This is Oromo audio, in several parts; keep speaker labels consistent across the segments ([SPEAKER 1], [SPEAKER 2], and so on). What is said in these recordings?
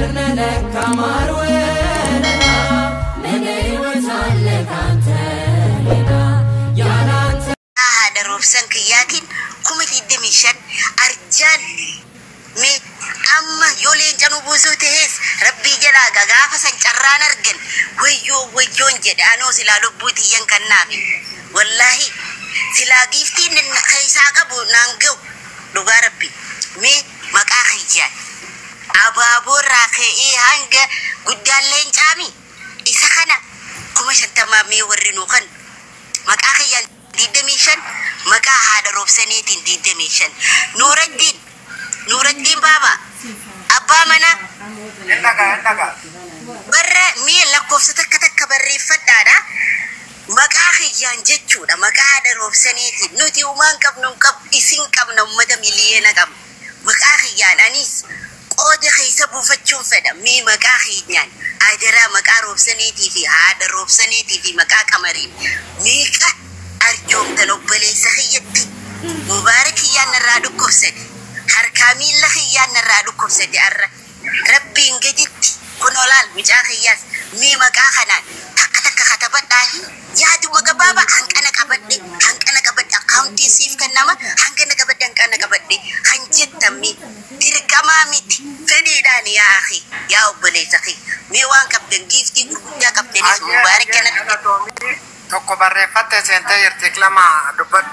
[SPEAKER 1] ፍቅር ነህ ለካ ማር ወለላ። ምን ሕይወት አለ ካንተ ሌላ? ያላንተ
[SPEAKER 2] Haadha Roobsan kiyyaatiin 25,000 arjaan. Mee amma yoo leenca nu buusuu ta'es rabbii jalaa gaafa san carraan argan, wayyoo wayyoon jedhe. Anoo silaa lubbuu tiyyan kannaafi, wallaahi silaa giiftiin keessaa qabu naan ga'u, dhugaa rabbi. Mee maqaa kiyyaan abaaboorraa ka'ee hanga guddaan leencaami isa kana 50,000. Mee warri nuu kan maqaa kiyyaan 25, maqaa haadha Roobsaniitiin 25. Nuuraddiin, Nuuraddiin baaba abbaa manaa.
[SPEAKER 3] Hin dhagaa, hin dhagaa.
[SPEAKER 2] Warra mi'a lakkoofsa takka takka barreeffadhaadha. Maqaa kiyyaan jechuudha. Maqaa haadha Roobsaniitiin nuti uumaan qabnu hin qabu, isin qabna, ummata miliyoona qabna. Maqaa kiyyaan anis qooda keessa buufachuun fedha. Mee maqaa kiyyaan adaraa, maqaa Roobsaniitii fi haadha Roobsaniitii fi maqaa Qamariin meeqa arjoomtan obboleessa kiyyatti? Mubaarak kiyyaan narraa dhukkubsate. Harkaa miilla kiyyaan narraa dhukkubsate arra. Rabbiin gaditti kun olaal mucaa kiyyaas. Mee maqaa kanaan takka takka katabadhaafi yaaduma gabaabaa hanqana qabadhe, hanqana qabadhe, akkaawuntii siif kennama, hanqana qabadhe, hanqana qabadhe kan jettan. Mee dirqamaa miti, fedhiidhaan yaa akhi, yaa obboleessa kee, mee waan qabdan giiftii gurguddaa qabdanis mubaarak kana.
[SPEAKER 3] Tokko barreeffattee seentee jirti, lama dubbadhu.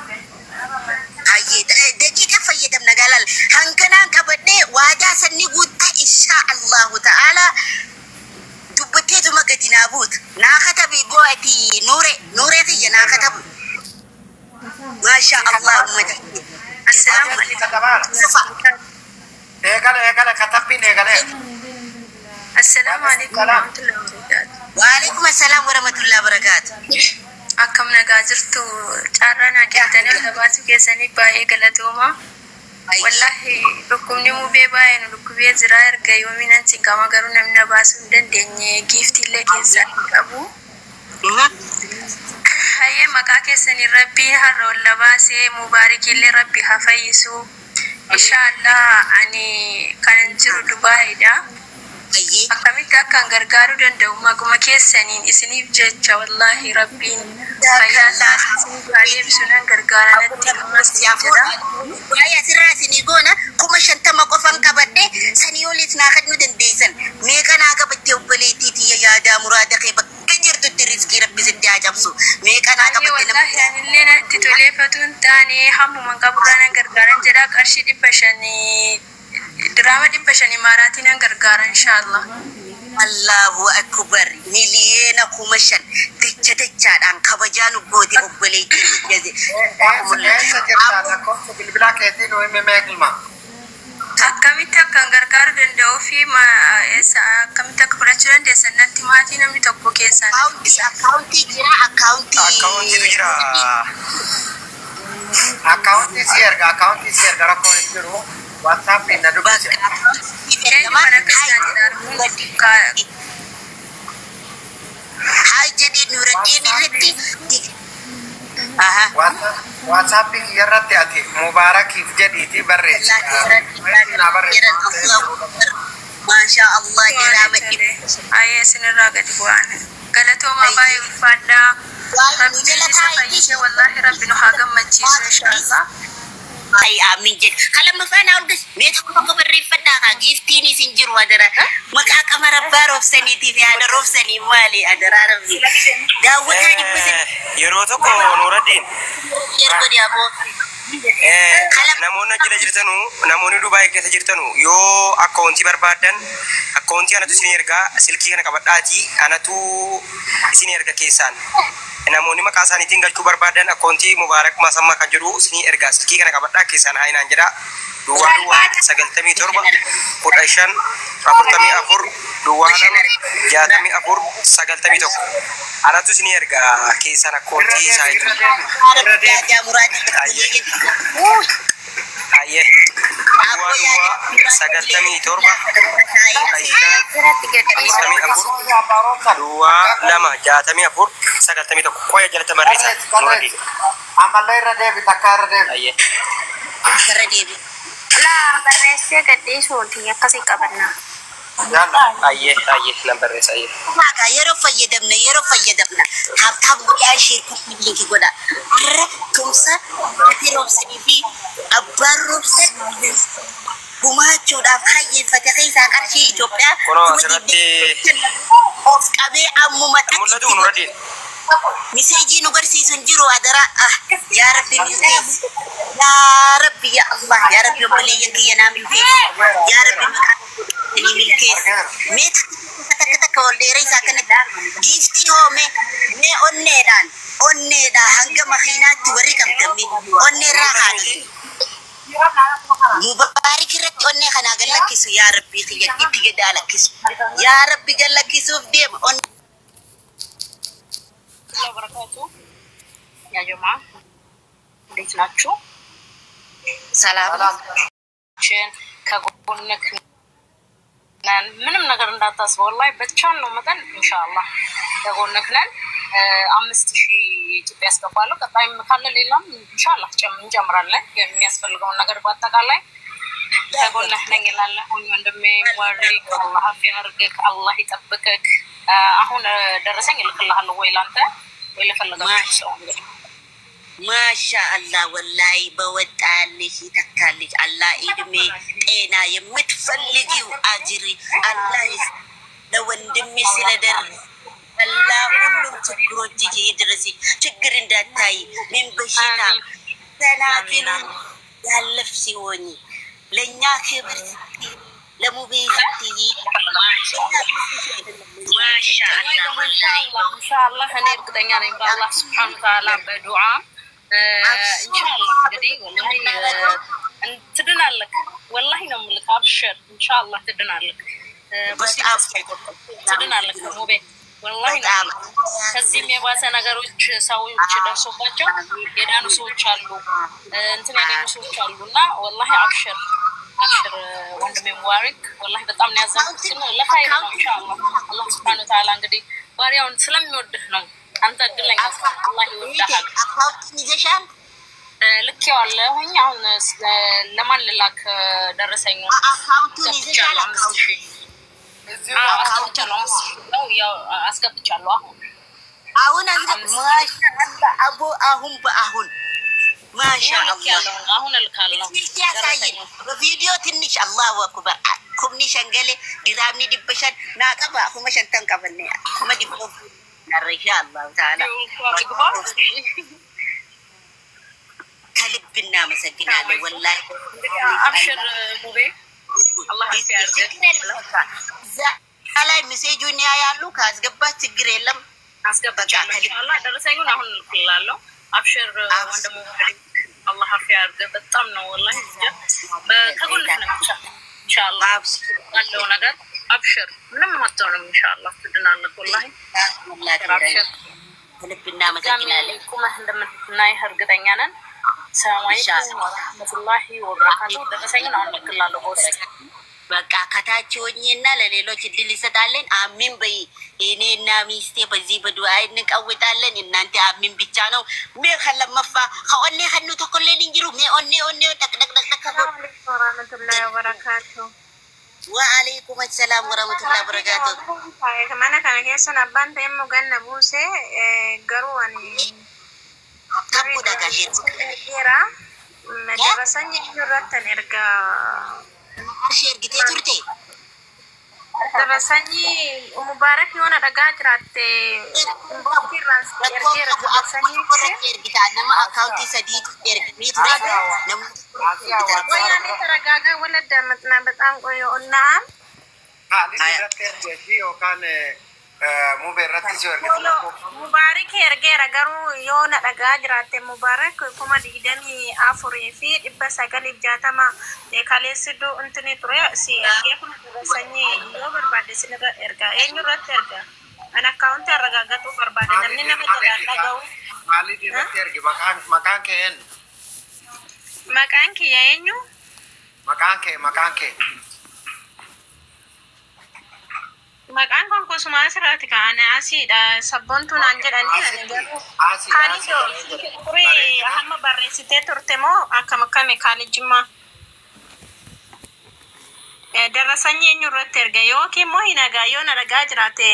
[SPEAKER 2] Hayyee, daqiiqa fayyadamna galal hanqanaan qabadhee waadaa sanni guuttaa, inshaa Allahu ta'ala. Dubbatteetuma gadi naa buutu naa katabi bo'ati. Nuure, nuuree kiyya naa katabu. Maasha Allah, ummata.
[SPEAKER 4] Assalaamu alaikum.
[SPEAKER 2] Sufa.
[SPEAKER 3] Eegale, eegale, katabbiin eegale.
[SPEAKER 4] Assalaamu alaikum warahmatullahi wabarakatuh.
[SPEAKER 2] Waalaikum assalaam warahmatullahi wabarakaatu.
[SPEAKER 4] Akkam nagaa jirtu? Carraa naa kennitanii ol baasuu keessanii baay'ee galatooma. Wallahi dhukkubni mubee baay'ee nu dhukkubee jira. Erga yoomiin an cinqama, garuu namni na baasuu hin dandeenye, giiftiillee keessaa hin qabu. Hayyee, maqaa keessanii rabbii har'a ol baasee mubaarikillee rabbi haa fayyisu. Inshaallah ani kanan jiru Dubaayiidha. Akkamitti akkan gargaaruu danda'u maquma keessaniin isiniif jecha, wallahi rabbiin fayyaa isaa isiniif haa deebisu, nan gargaara natti ammas jedha.
[SPEAKER 2] Waa'ee asirraa isinii goona. 50,000 qofan qabadhe, sanii olis naa kennuu dandeessan. Meeqa naa qabatte, obboleettii tiyya? Yaadaa muraada kee bakka jirtutti riskii rabbi sitti haa cabsu. Meeqa naa
[SPEAKER 4] Ayyee
[SPEAKER 2] qabatte?
[SPEAKER 4] Wallahi anillee natti toleeffatu hin taane, hammuma qaburraa nan gargaaran jedha. Qarshii 500, diraama 500 maaraatii nan gargaara inshaallah.
[SPEAKER 2] Allahu akbar! Miliyeena 5,000 dacha dachaadhaan kabajaa nu goote, obboleettii tiyya.
[SPEAKER 3] Eessa jirta? Lakkoofsa bilbilaa keetii nu himi meeqilma.
[SPEAKER 4] Akkamitti akkan gargaaruu danda'uu fi eessa akkamitti akka fudhachuu dandeessan natti maatii namni tokko keessaa na dubbisa.
[SPEAKER 2] Akkaawuntii jira, akkaawuntii.
[SPEAKER 5] Akkaawuntiitu jira.
[SPEAKER 3] Akkaawuntii si erga, akkaawuntii si erga, rakkoon hin jiru. WhatsAppiin na dubbisi.
[SPEAKER 4] Eenyu kan akkas naan jedha arguun?
[SPEAKER 2] Haa jedhee Nuuraddiin irratti. Aha.
[SPEAKER 3] WhatsAppii kiyya irratti ati mubaarakiif jedhiitii barreessi. Naa barreessi.
[SPEAKER 2] Maasha Allah, diraama
[SPEAKER 4] Ayyee, isinirraa gadi bu'aan. Galatoomaa, baay'ee ulfaadhaa. Rabbiin isa fayyise, wallahi rabbi nu haa gammachiisu inshaallah.
[SPEAKER 2] Ay, aamin jedhu. Kalama faana ol gas. Mee tokko tokko barreeffadhaa kaa, giiftiin isin jiru adara. Maqaa Qamara abbaa Roobsaniitiif haadha Roobsanii maali adaraa rabbi. Daawwataa 300.
[SPEAKER 5] Yeroo tokko Nuuraddiin
[SPEAKER 2] Share godhi aboo.
[SPEAKER 5] Namoonni jala jirtanu, namoonni Dubaay keessa jirtanu, yoo akkaawuntii barbaadan akkaawuntii anatu isin ergaa. Silkii kana qabadhaatii anatu isin erga keessaan. Namoonni maqaa isaaniitiin galchuu barbaadan akkaawuntii Mubaarak Masammaa kan jedhu isin ergaa. Silkii kana qabadhaa, keessaan haa inaan jedha: 0097 15 44 02 64 91. Anatu isin ergaa keessaan akkaawuntii isaa jechuudha.
[SPEAKER 3] Irra deebi.
[SPEAKER 2] Yaadaa muraadii.
[SPEAKER 5] Ayyee. 0097 15 44 02 64 91. Qoya jalatti barreessa. Nuuraddiin.
[SPEAKER 3] Ammallee irra deebi, takka irra deebi.
[SPEAKER 5] Ayyee.
[SPEAKER 2] Irra deebi.
[SPEAKER 4] Laa, barreessee gadhiisuuti akkasii qabannaa.
[SPEAKER 3] Yalla.
[SPEAKER 5] Ayyee ayyee nan barreessa ayyee.
[SPEAKER 2] Waaqa yeroo fayyadamna yeroo fayyadamna tap tap godhaa share copy link godha. Har'a tumsa maatii roobsanii fi abbaan roobsan gumaachuudhaaf hayyeeffate keessaa qarshii Itoophiyaa
[SPEAKER 5] Kunoo
[SPEAKER 2] kuma
[SPEAKER 5] asirratti
[SPEAKER 2] of qabee ammuma
[SPEAKER 5] mul'atu kun Nuraddiin.
[SPEAKER 2] Miseejii nu barsiisu hin jiru adaraa. Ah, yaa Rabbi milkeessi. Yaa Rabbi yaa Allah yaa Rabbi obboleeyyan kiyya naa milkeessi. Yaa Rabbi maqaa ni milkeessi. Mee takka takka takka ol dheeree isaa kana giiftii hoo mee mee onneedhaan onneedhaan hanga makiinaatti warri qabdan mee onneerraa haadha. Mubaarik irratti onnee kanaa gad lakkisu yaa Rabbi kiyya itti gadaa lakkisu. Yaa Rabbi gad lakkisuuf deema onnee.
[SPEAKER 4] ወበረካቱ ያ ጀማ እንዴት ናችሁ?
[SPEAKER 2] ሰላም
[SPEAKER 4] ችን ከጎንክ ነን። ምንም ነገር እንዳታስበው ወላሂ በቻልነው መጠን ኢንሻአላህ ከጎንክ ነን። 5,000 ኢትዮጵያ ያስገባለሁ። ቀጣይም ካለ ሌላም ኢንሻአላህ እንጨምራለን። የሚያስፈልገውን ነገር በአጠቃላይ ከጎንህ ነኝ እላለሁኝ ወንድሜ ሙባሪክ። አላህ አፊያ ያርግክ፣ አላህ ይጠብቅክ። አሁን ደረሰኝ እልክልሃለሁ ወይ ላንተ ወይ ለፈለጋችሁ ሰው እንግዲህ
[SPEAKER 2] ማሻ አላህ ወላሂ በወጣልሽ ይተካልሽ። አላህ እድሜ ጤና የምትፈልጊው አጅሪ አላህ ይስጥ። ለወንድሜ ስለደረስ አላህ ሁሉም ችግሮች ይድረስ። ችግር እንዳታይ ምን በሽታ ሰናክሉ ያለፍ ሲሆን ለእኛ ክብር ስትይ ለሙቤ ስትይ ማሻ አላህ
[SPEAKER 4] ኢንሻአላህ ኢንሻአላህ እኔ እርግጠኛ ነኝ በአላህ ስብሐነ ወተዓላ በዱዓ ኢንሻአላህ እንግዲህ ወላሂ ትድናለህ። ወላሂ ነው የምልህ። አብሽር ኢንሻአላህ ትድናለህ። ሙስሊም
[SPEAKER 2] በጣም
[SPEAKER 4] ተስፋ አይቆርጥም። ትድናለህ ሙቤ ወላሂ ነው
[SPEAKER 2] በጣም
[SPEAKER 4] የምልህ። ከዚህም የባሰ ነገሮች ሰዎች ደርሶባቸው የዳኑ ሰዎች አሉ፣ እንትን ያገኙ ሰዎች አሉ። እና ወላሂ አብሽር አብሽር ወንድሜ ሙባሪክ፣ ወላሂ በጣም ነው ያዘንኩት፣ ግን ለኸይር ነው ኢንሻአላህ። አላህ ስብሐነ ወተዓላ እንግዲህ ባሪያውን ስለሚወድህ ነው። አንተ እድለኛ ሰው፣ አላህ ይወድሃል።
[SPEAKER 2] አካውንትን ይዘሻል?
[SPEAKER 4] ልኬዋለሁኝ። አሁን ለማን ልላክ ደረሰኙ?
[SPEAKER 2] አካውንቱን ይዘሻል?
[SPEAKER 4] አስገብቻለሁ 5,000።
[SPEAKER 3] እዚሁ
[SPEAKER 4] አዎ አስገብቻለሁ። 5,000 ነው ያው አስገብቻለሁ አሁን
[SPEAKER 2] አሁን ማሻአላ አቦ አሁን በአሁን ማሻአላ
[SPEAKER 4] ልኬያለሁ። አሁን እልካለሁ
[SPEAKER 2] ትንሽ ያሳይን
[SPEAKER 4] ደረሰኙ።
[SPEAKER 2] በቪዲዮ ትንሽ አላሁ አክበር kumni shangale diraamni 500 naa qaba 50,000 qabanne 100,000 narra insha አላሁ ተዓላ
[SPEAKER 4] ልግባ።
[SPEAKER 2] ከልብ እናመሰግናለን። ወላሂ
[SPEAKER 4] አብሽር ሙቤ አላህ ያርግህ።
[SPEAKER 2] ችግር የለም። እዛ ላይ message ኡን ያያሉ። ካስገባች ችግር የለም።
[SPEAKER 4] አስገብቻለሁ ኢንሻአላህ። ደረሰኙን አሁን እልክልሃለሁ። አብሽር ወንድሙ ሙባሪክ፣ አላህ አፊያ ያርግህ። በጣም ነው ወላሂ እንጃ ከጎንህ ነን ብቻ ኢንሻአላህ ባለው ነገር አብሽር፣ ምንም አትሆንም ኢንሻአላህ ትድናለህ። ወላሂ አብሽር።
[SPEAKER 2] ከልብ
[SPEAKER 4] ድጋሚ
[SPEAKER 2] እናመሰግናለን።
[SPEAKER 4] ቁመህ እንደምናይህ እርግጠኛ ነን። ሰላም አለይኩም ወረህመቱላሂ ወበረካቱ። ደረሰኙን አሁን እልክልሃለሁ በውስጥ።
[SPEAKER 2] በቃ ከታች ሆኜና ለሌሎች እድል ይሰጣለን። አሚን በይ። እኔና ሚስቴ በዚህ በዱዓ እንቀውጣለን። እናንተ አሚን ብቻ ነው። ሜ ከለመፋ ከኦኔ ከኑ ተኮሌን እንጅሩ ሜ ኦኔ ኦኔ ጠቅጠቅጠቅ
[SPEAKER 6] ሰላም አለይኩም ወራህመቱላሂ ወበረካቱ።
[SPEAKER 2] ወአለይኩም ሰላም ወረህመቱላሂ ወበረካቱ።
[SPEAKER 6] Mana kana keessan abbaan ta'e immoo ganna buuse garuu ani
[SPEAKER 2] Tabbu dhagaashee
[SPEAKER 6] jira. Darasanyi irratti ani erga
[SPEAKER 2] ishee ergitee turte
[SPEAKER 6] darasanyi Mubaarak yoona dhagaa jiraatte inboxii irraan si ergeera darasanyi
[SPEAKER 2] irratti ergitaa nama akkaawuntii sadiitu ergamee ture namoota
[SPEAKER 6] ወያኔ ተረጋጋ ወለድ መጥና በጣም ቆየ እና
[SPEAKER 3] Haalli irratti ergeetii yookaan mubee irratti si ergite.
[SPEAKER 6] Mubaarik ergeera garuu yoo na dhagaa jiraatte Mubaarak 24,960 kaleessi intini ture si ergee kun sanyii yoo barbaadde sinirra erga eenyu irratti erga an akkaawunti arragaagatuu barbaade namni nama jalaan dhaga'u.
[SPEAKER 3] Haalli irratti ergi maqaan maqaan kee eenyu?
[SPEAKER 6] Maqaan kiyya eenyu?
[SPEAKER 3] Maqaan kee maqaan kee.
[SPEAKER 6] Maqaan kun kusumaa asirraati ka'an asiidha sabboontuu naan jedhanii ani garuu
[SPEAKER 3] Asii
[SPEAKER 6] Kaalidoo turee hamma barreessitee turte moo akkam akkami kaalid jimmaa? Darasanyii eenyu irratti erga yookiin immoo hin hagaa yoo na dhagaa jiraate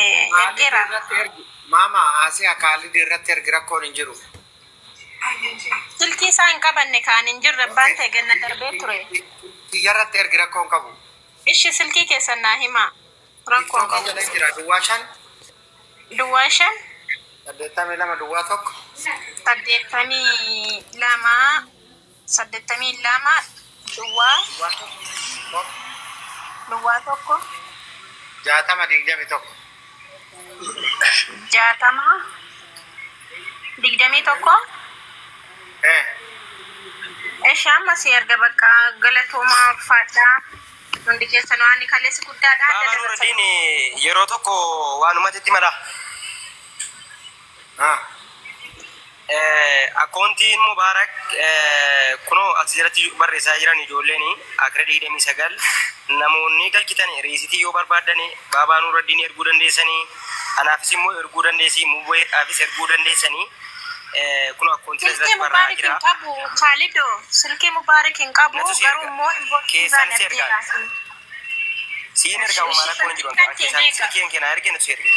[SPEAKER 6] ergeera.
[SPEAKER 3] Irratti ergi. Maama asii Kaalid irratti ergi, rakkoon hin jiru.
[SPEAKER 6] Silkii isaa hin qabanne kaan hin jirre abbaan ta'e ganna darbee ture.
[SPEAKER 3] Kiyyarratti ergi, rakkoon qabu.
[SPEAKER 6] Ishi silkii keessan naa himaa. Rakkoon
[SPEAKER 3] TikTokii
[SPEAKER 6] qabu.
[SPEAKER 3] jala jira, 05
[SPEAKER 6] 05
[SPEAKER 3] 82 01
[SPEAKER 6] 82 82 duwwaa
[SPEAKER 3] 01
[SPEAKER 6] 01
[SPEAKER 3] 60 21.
[SPEAKER 6] 60 21.
[SPEAKER 3] Eh.
[SPEAKER 6] Ishi amma si erga bakka galatoomaa, ulfaadhaa. Hundi keessan waan kaleessi guddaadha.
[SPEAKER 5] Baabaa Nuuradiin yeroo tokko waanumatti mala.
[SPEAKER 3] Ah.
[SPEAKER 5] Akkoontiin Mubaarak kunoo as jalatti barreessaa jiran ijoolleen akira 29 namoonni galchitan riisitii yoo barbaadan Baabaa Nuuradiin erguu dandeessanii, anaafis immoo erguu dandeessi, Mubeedhaafis erguu dandeessanii, kunoo akkoontiin
[SPEAKER 6] Silkii
[SPEAKER 5] asirratti barraa'aa
[SPEAKER 6] Mubaarik hin
[SPEAKER 5] jira.
[SPEAKER 6] qabu Kaalido. Silkii Mubaarik hin qabu
[SPEAKER 5] Natu si
[SPEAKER 6] garuu
[SPEAKER 5] erga.
[SPEAKER 6] immoo
[SPEAKER 5] Keessaan
[SPEAKER 6] inboxii
[SPEAKER 5] si ergaa. Siin ergaa, homaa rakkoon hin jiru. Keessaan silkii keenaa ergee natu si erga.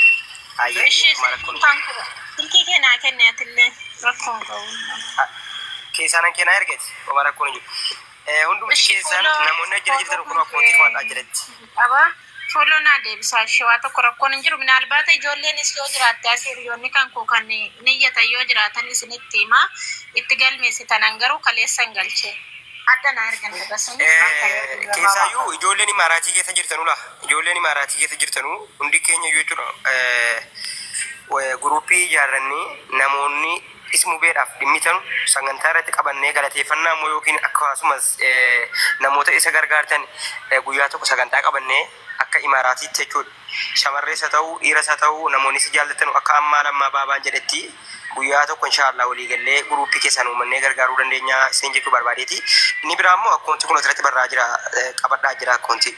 [SPEAKER 5] Ayyee,
[SPEAKER 6] Ishi
[SPEAKER 5] homaa rakkoon hin jiru.
[SPEAKER 6] silkii keenaa kenne atillee rakkoon qabu.
[SPEAKER 5] Keessaan keenaa ergeeti, homaa rakkoon hin jiru. Hundumti
[SPEAKER 6] Ishi
[SPEAKER 5] keessaan
[SPEAKER 6] fuula
[SPEAKER 5] namoonni ajjala jirtan kun akkoontii qabadhaa jalatti.
[SPEAKER 6] Qaba. Follow naa deebisaa ishee waa tokko rakkoon hin jiru. Minaalbaata ijoolleenis yoo jiraatte as hiriyoonni kan koo kan niyyatan yoo jiraatan isinitti himaa itti galmeessitanan garuu kaleessa hin galchee. Adda naa ergan dabarsanii.
[SPEAKER 5] Keessaayyuu ijoolleen imaaraatii keessa jirtanudha. Ijoolleen imaaraatii keessa jirtanuu hundi keenya iyyuu jechuudha. Guruupii ijaarrannee namoonni ismubeedhaaf dhimmitanu sagantaa irratti qabannee galateeffannaa immoo yookiin akkasumas namoota isa gargaartan guyyaa tokko sagantaa qabannee akka imaaraatiitti jechuudha. Shamarrees haa ta'uu, dhiiras haa ta'uu, namoonni si jaallatan akka ammaa lammaa baabaan jedhetti guyyaa tokko inshaallah walii gallee guruupii keessaan uumannee gargaaruu dandeenya isin jechuu barbaadeeti. Inni biraa immoo akkoonti kun asirratti barraa jira, qabadhaa jira akkoonti.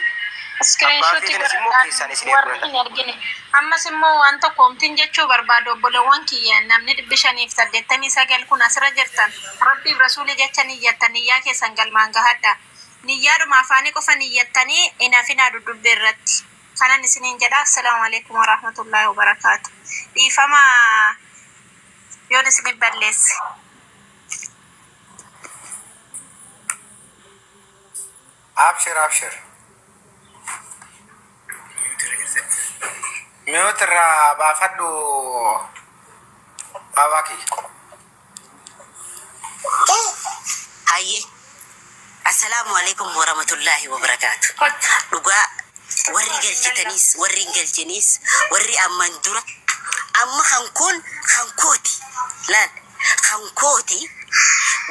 [SPEAKER 5] Abbaa
[SPEAKER 6] Screenshotii
[SPEAKER 5] feetanis immoo keessaan isin erguu
[SPEAKER 6] warri
[SPEAKER 5] danda'a.
[SPEAKER 6] hin argine. Ammas immoo waan tokko homtiin jechuu barbaadu, obboleewwan kiyya namni 589 kun asirra jirtan, rabbiif rasuulii jecha niyyattan niyyaa keessan galmaan gahadha. Niyyaadhuma afaanii qofa niyyattanii hin hafinaa duddubbee irratti. Kanan isiniin jedha. Assalaamu alaikum warahmatullaahi wabarakaatu. Dhiifama yoon isin balleesse.
[SPEAKER 3] Abshir, abshir. Mi'oota irraa baafadhu baabaa kiyya.
[SPEAKER 2] Hayyee. Assalaamu alaikum warahmatullaahi wabarakaatu. Dhugaa warri galchitaniis warri hin galchiniis warri amman dura amma kan kun kan kooti laal kan kooti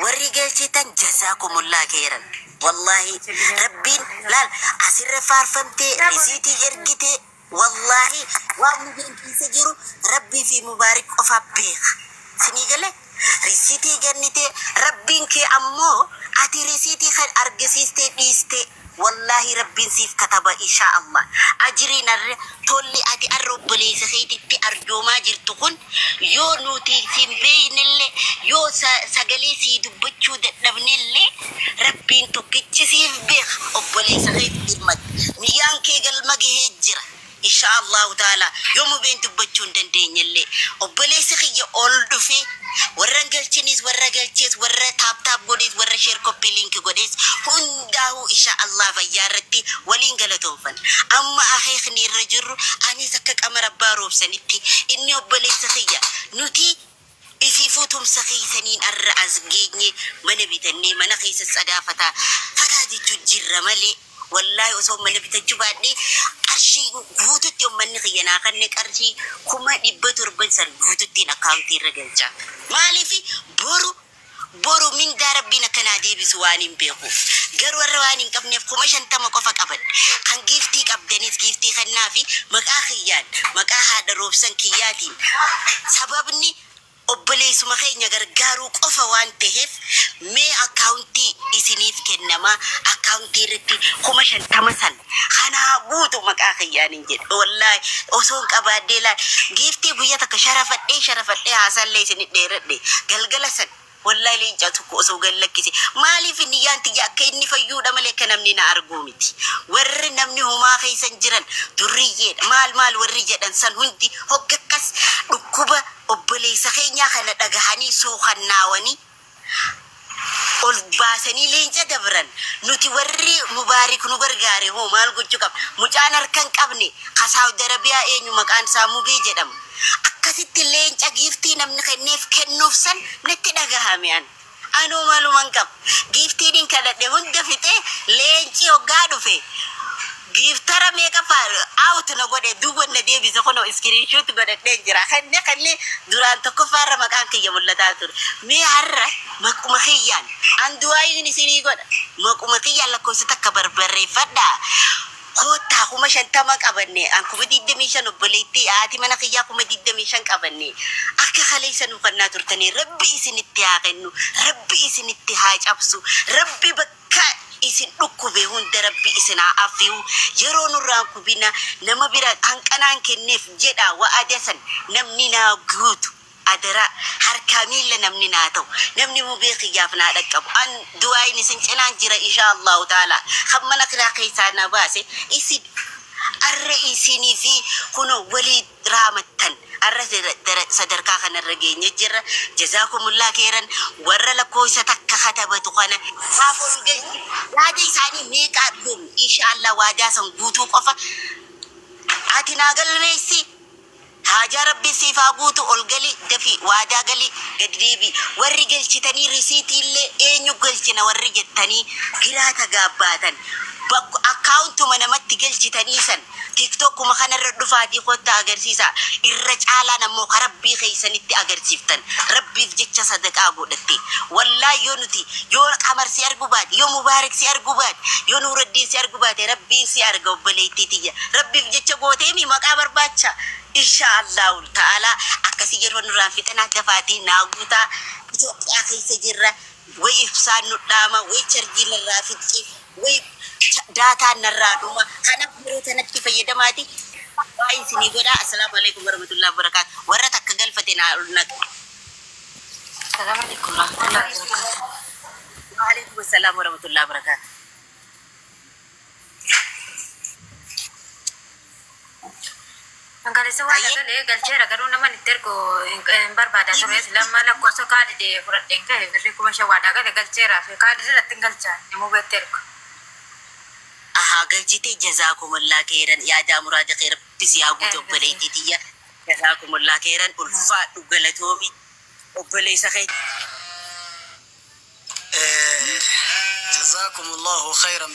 [SPEAKER 2] warri galchitan jazaakumullaa keeran. Wallaahi rabbiin laal asirra faarfamtee risiitii ergitee, wallaahi waan mubeen keessa jiru rabbii fi Mubaarik qofa beeka. Sinii galee risiitii kennitee rabbiin kee ammoo ati risiitii kan argisiistee dhiistee, wallaahi rabbiin siif kataba insha Allah. Ajiriin arre tolli ati arra obboleessa keetitti arjoomaa jirtu kun yoo nuti sin beeynellee, yoo sagalee sii dubbachuu dadhabnellee, rabbiin tokkichi siif beeka. Obboleessa keetitti himmatu niyyaan kee galma gahee jira insha Allahu taala. Yoo mubeen dubbachuu hin dandeenyellee obboleessi kiyya ol dhufee warra hin galchinis, warra galchees, warra tap tap godhees, warra share copy link godhees hundaa'uu insha Allah fayyaa irratti waliin galatoonfan. Amma akeekni irra jirru anis akka qamara abbaa roobsanitti inni obboleessa kiyya nuti isiifuu tumsa keessaniin arra as geenye, mana bitannee mana keessa sadaafataa fataa jechuu jirra malee, wallaahi osoo mana bitachuu baadhee qarshii guututti uummanni kiyya naa kanne qarshii 700,000 san guututtiin akkaawuntii irra galcha. Maaliif boru boru mindaa rabbiin akkanaa deebisu waan hin beekuuf. Garuu warra waan hin qabneef 50,000 qofa qabadhe. Kan giiftii qabdanis giiftii kannaa fi maqaa kiyyaan maqaa haadha roobsan kiyyaatiin sababni obboleessuma keenya gargaaruu qofa waan ta'eef mee akkaawuntii isiniif kennamaa akkaawuntii irratti 50,000 san kanaa guutu maqaa kiyyaan hin jedhu. Wallaahi osoo hin qabaadhee laal giiftii guyyaa takka sharafadhee sharafadhee haasaallee isinit dheeradhe galgala san. Wallahi leenca tokko osoo gad lakkise maaliif niyyaan tiyya akka inni fayyuudha malee akka namni na arguu miti. Warri namni homaa keessan jiran durriyyeedha maal maal warri jedhan san hundi hogga akkas dhukkuba obboleessa keenyaa kana dhagahanii suukannaawanii ol baasanii leenca dabran. Nuti warri Mubaarik nu gargaare hoo maal gochuu qabna? Mucaan harka hin qabne ka Saawudi Arabiyaa eenyu maqaan isaa Mubee jedhama. Akkasitti leenca giiftii namni kenneef kennuuf san natti dhagahame an. Anoo maaluman qaba. Giiftiin hin kadhadhe hunda fixee leenci hoggaa dhufe. Giiftara meeqa out na godhe duuba na deebise kunoo iskiriinshuut godhadhee jira. Kanne kanne duraan tokkoffaarra maqaan kiyya mul'ataa ture. Mee har'a maquma kiyyaan an du'aayin isinii godha. Maquma kiyyaan lakkoofsa takka barbarreeffadhaa. Koottaa 50,000 qabanne an 25,000 obboleettii haati mana kiyyaa 25,000 qabanne akka kaleessa nu kannaa turtanii rabbi isinitti haa kennu rabbi isinitti haa cabsu rabbi bakka isin dhukkube hunda rabbi isin haa affi'u yeroo nurraan kubina nama bira hanqanaan kenneef jedha wa'ada san namni naa guutu adara harkaa miilla namni naa ta'u namni mubee kiyyaaf naa dhaqqabu an du'aayin isin cinaan jira insha Allahu ta'ala kan mana kiraa keessaa na baase isin arra isinii fi kunoo walii raamattan arra sadarkaa kanarra geenye jirra. Jazaakumullah keeran warra lakkoofsa takka katabatu kana haaf ol galchi yaada isaanii meeqaa dhugoomne insha Allah waadaa san guutuu qofa ati naa galmeessi haajaa rabbi siif haa guutu ol gali dafi waadaa gali gadi deebi warri galchitanii risiitii illee eenyu galchina warri jettanii giraata gaabbaatan bakku akkaawuntuma namatti galchitanii san tiktokuma kanarra dhufaatii kottaa agarsiisa irra caalaan ammoo ka rabbii keessanitti agarsiiftan rabbiif jecha sadaqaa godhatte wallaahi yoo nuti yoo qamar si argu baate yoo mubaarik si argu baate yoo nuuraddiin si argu baate rabbiin si arga obboleettii tiyya rabbiif jecha gooteemi maqaa barbaacha insha allahu ta'ala akkasii yeroo nurraan fixanaa dafaatii naa guutaa Itoophiyaa keessa jirra way ibsaan nu dhaama way charjii narraa fixxi way daataan narraa dhuma kanaaf yeroo tanatti fayyadamaati waa isinii godhaa. Assalaamu alaikum warahmatullahi wabarakaatu. Warra takka galfate naa ol naqa.
[SPEAKER 4] Assalamu alaikum warahmatullahi wabarakatuh.
[SPEAKER 2] Waalaikum assalaam warahmatullahi wabarakaatu.
[SPEAKER 4] Angaleessa waan
[SPEAKER 2] Ayyee.
[SPEAKER 4] galee galcheera garuu nama itti ergu hin barbaada ture. Lamma lakkoofsa kaadhi fudhadheen ka'e birrii 5,000 waadhaa gale galcheera fi kaadhi irratti hin galchaa namuu beetti ergu.
[SPEAKER 2] Ahaa galchitee jazaakumullah keeran yaadaa muraada kee rabbi si haa guutu obboleettii tiyya jazaakumullah keeran ulfaadhu galatoomi obboleessa kee.
[SPEAKER 7] جزاكم الله خيرا.